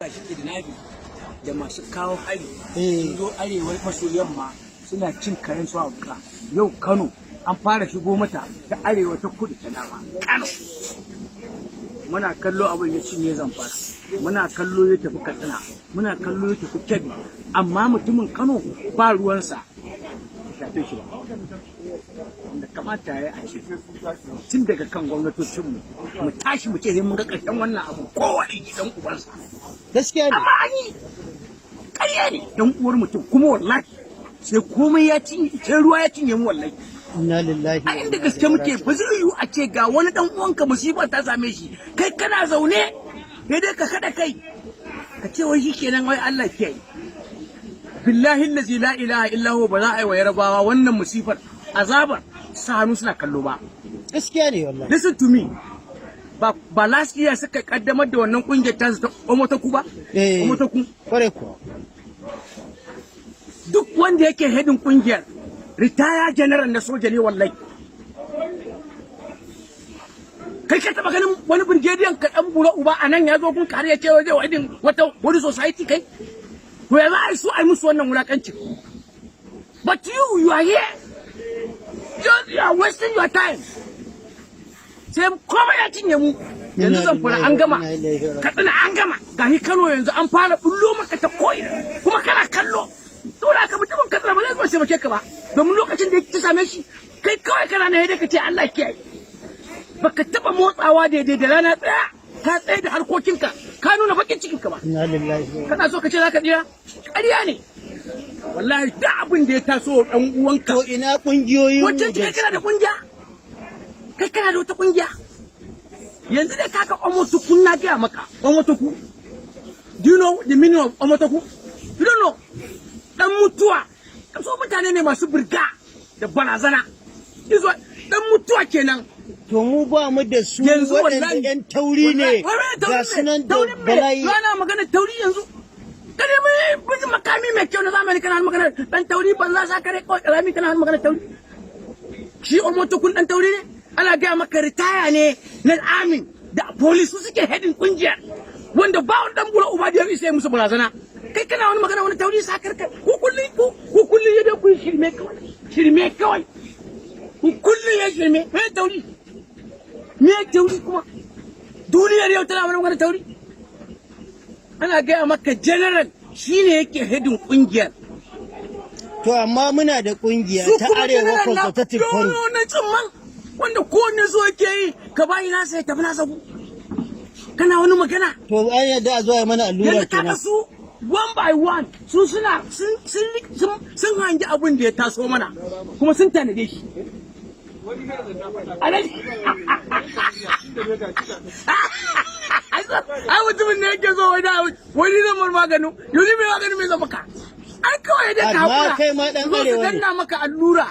Shi kidnapping da masu kawo hari Eh. sun zo arewa maso yamma, suna cin karen su a wuka. Yau Kano an fara shigo mata ta arewa, ta kudu, ta dama. Kano muna kallo abin ya cinye Zamfara, muna kallo ya tafi Katsina, muna kallo ya tafi Kebbi, amma mutumin Kano ba ruwansa, shafe shi ba. Wanda kamata ya yi a ce tun daga kan gwamnatocinmu mu tashi mu ce sai mun ga ƙarshen wannan abu, kowane gidan ubansa. Gaskiya ne. Amma an yi ƙarya ne dan uwar mutum kuma wallahi sai komai ya cinye, sai ruwa ya cinye mu wallahi. Inna lillahi A wa inda inna gaske ilaihi muke raji'un. Ba zai yiwu a ce ga wani dan uwanka musiba ta same shi, kai kana zaune sai dai ka kada kai ka ce wai shikenan, wai Allah ke yi. Billahi allazi la ilaha illa huwa, ba za a yi wa Yarabawa wannan musifar azabar sa hannu suna kallo ba. Gaskiya ne wallahi. Listen to me, ba last year suka kaddamar da wannan kungiyar tasu ta Omotoku ba? Eh. Omotoku. Kwarai kuwa. Duk wanda yake heading kungiyar retire general na soja ne wallahi. Kai ka taba ganin wani brigadier ka dan bura uba a nan ya zo kun kare ya ce wai zai heading wata wani society? Kai, to ya za a yi su a yi musu wannan wulakancin? But you are here, just you are wasting your time, sai komai ya cinye mu. Yanzu Zamfara an gama, Katsina an gama, gahi Kano yanzu an fara bullo maka ta ko'ina kuma kana kallo. Dole ka mutumin Katsina ba zai zo taimake ka ba, domin lokacin da ta same shi kai kawai kana na yadda ka ce Allah kiyaye, baka taba motsawa daidai da rana tsaya ka tsaye da harkokinka ka nuna bakin cikinka ba. Inna lillahi wa Kana so ka ce zaka tsira? Ƙarya ne wallahi. Duk abin da ya taso dan uwanka. To ina kungiyoyin mu Wacce da kai kana da kungiya? Kai kana da wata kungiya? Yanzu dai kaka Omotuku, na gaya maka Omotuku. Do you know the meaning of Omotoku? You don't know. Dan mutuwa. So mutane ne masu burga da barazana. Izo dan mutuwa kenan. To mu ba mu da su Yanzu waɗanda wallahi yan tauri ne, wallahi, ga su nan da taurin me? bala'i. Ana magana tauri yanzu. Kare mai bin makami mai kyau na zamani, kana magana dan tauri banza sa kare kawai karami, kana magana tauri. Shi Omotokun dan tauri ne? Ana gaya maka ritaya ne na army da police, su suke heading kungiyar wanda ba wani dan bura uba da ya isa ya musu barazana. Kai kana wani magana wani tauri sa karka. Ku kullun ku kullun ya ku shirme kawai, shirme kawai, ku kullun ya shirme. Me tauri? Me tauri kuma? Duniyar yau tana wani magana tauri. Ana gaya maka general shine yake heading kungiyar. To amma muna da kungiya Su ta kuma Arewa general na Consultative Forum. na tsimman wanda kowanne so yake yi ka bayi nasa ya tafi nasa. Ku kana wani magana. To an yadda a zo a yi mana allura Yanzu kaga kenan. su one by one su suna sun hangi abin da ya taso mana kuma sun tanade shi. Alhaji, ai mutumin ne yake so wani wani zan mar maganin yanzu mai maganin mai zama ka, ai kawai dai ka Amma hakura kai ma dan zo su arewa ne. danna maka allura.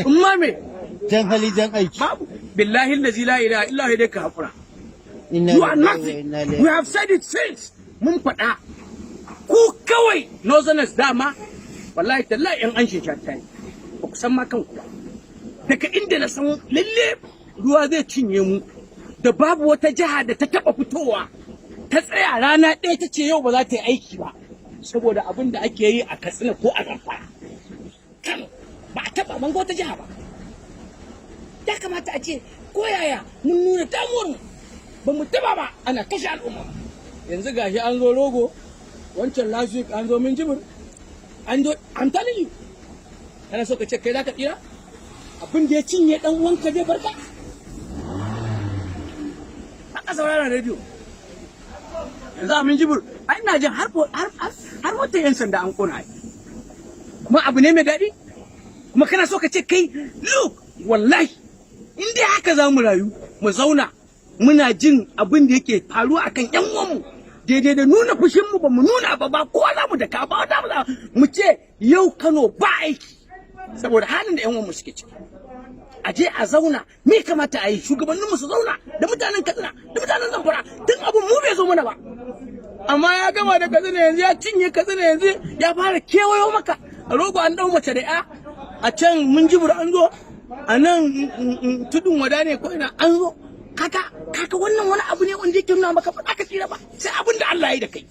Amma me? Jan hali jan aiki. Babu, billahi allazi la ilaha illa huwa, dai ka hakura. Inna You are lillahi wa nothing. inna ilaihi. We have said it since. Mun faɗa. Ku kawai northerners dama wallahi tallahi in an shesha ta ne. Ba ku san ma kanku ba. Daga inda na san lalle ruwa zai cinye mu, da babu wata jiha da ta taɓa fitowa ta tsaya rana ɗaya ta ce yau ba za ta yi aiki ba saboda abin da ake yi a Katsina ko a Zamfara. Kano ba a taɓa, ban ga wata jiha ba. Ya kamata a ce ko yaya mun nuna damuwar mu, ba mu taba ba ana kashe al'umma. Yanzu gashi an zo Rogo, wancan last week an zo Minjibir, an zo. I'm telling you, kana so ka ce kai za ka tsira? Abin da ya cinye dan uwanka zai barka? Aka saurara rediyo yanzu a Minjibir, ai ina jin har motar yan sanda an kona ai. Kuma abu ne mai daɗi? Kuma kana so ka ce kai, look, wallahi in dai haka za mu rayu mu zauna muna jin abin da yake faruwa akan yan uwanmu, daidai da nuna fushin mu ba mu nuna ba, ba kowa za mu daka ba, wata mu ce yau Kano ba aiki saboda halin da yan uwanmu suke ciki. A je a zauna, me kamata a yi? Shugabannin mu su zauna da mutanen Katsina da mutanen Zamfara tun abin mu bai zo mana ba. Amma ya gama da Katsina yanzu, ya cinye Katsina, yanzu ya fara kewayo maka a Rogo, an dau mace da ya a can Minjibir, an zo a nan Tudun Wada ne ko ina an zo kaka ka. Kaga wannan wani abu ne wanda yake nuna maka ba za ka tsira ba, sai abin da Allah ya yi da kai.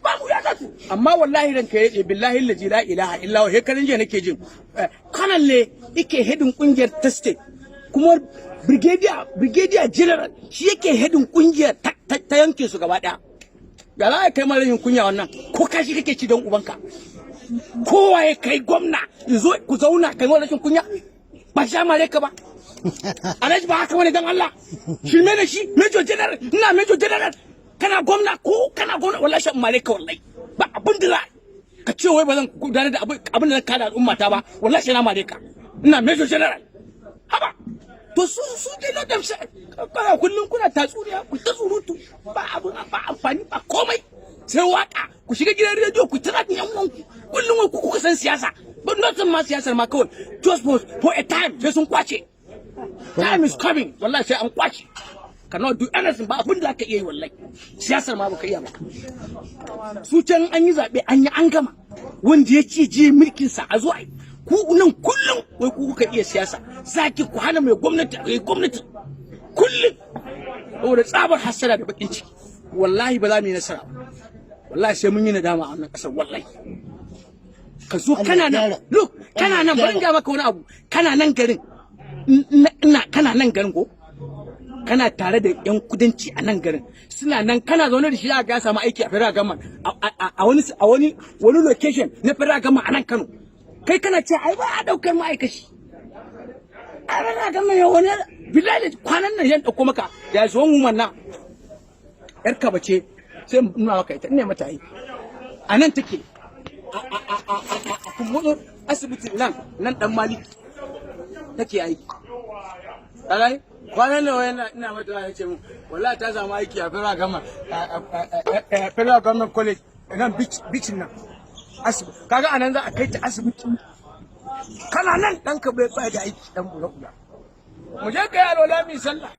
Babu ya zato. Amma wallahi ranka ya daɗe, billahi allazi la ilaha illa huwa, shekarun jiya nake jin kanan ne yake heading kungiyar ta state, kuma brigadier general shi yake heading kungiyar ta yanke su gaba daya. Ya za a kai mara yin kunya wannan? Ko kashi kake ci don ubanka? Kowa ya kai gwamna zo ku zauna kai mara rashin kunya, ba sha mare ka ba. Alhaji, ba haka wani dan Allah shirme da shi. Major general, ina major general, kana gwamna ko kana gwamna, wallahi shan mare ka. Wallahi ba abin da za ka ce wai ba zan gudanar da abin da zan kada al'umma ta ba. Wallahi sai na mare ka, ina major general. Haba, to su dai na damsa kana kullum kuna tatsuniya, ku ta surutu, ba abu, ba amfani, ba komai, sai waka. Ku shiga gidan rediyo ku tana yan uwanku kullum, wai ku kuka san siyasa. But not ma siyasar ma kawai, just for a time, sai sun kwace. Time is coming, wallahi sai an kwace. Cannot do anything, ba abin da aka iya yi. Wallahi siyasar ma baka iya ba. Su can an yi zaɓe, an yi, an gama, wanda ya ce je mulkin sa a zo a yi. Ku nan kullum wai ku kuka iya siyasa, zaki ku hana mai gwamnati mai gwamnati kullum saboda tsabar hasara da bakin ciki. Wallahi ba za mu yi nasara ba. Wallahi sai mun yi nadama a wannan kasar. Wallahi ka zo Allah kana nan gyara. Look, kana nan, bari in ga maka wani abu. Kana nan garin, ina kana nan garin ko kana tare da yan kudanci a nan garin, suna nan, kana zaune da shi, za ga ya samu aiki a federal government, a wani location na federal government a nan Kano. Kai kana ce ai ba a daukar ma'aikaci a federal government. Ya wani billahi kwanan nan yan dauko maka da zuwan woman na yar ka bace, sai in nuna maka ita, ina mata aiki a nan take, a Kumbotso, asibitin nan, nan Dan Maliki take aiki. Ka kwanan nan wai ina mata, ya ce mun wallahi ta samu aiki a federal government, federal government college nan, beach nan asibiti. Kaga anan za a kai ta asibiti. Kana nan ɗanka bai da aiki, dan bura uba. Mu je kai alwala mi sallah.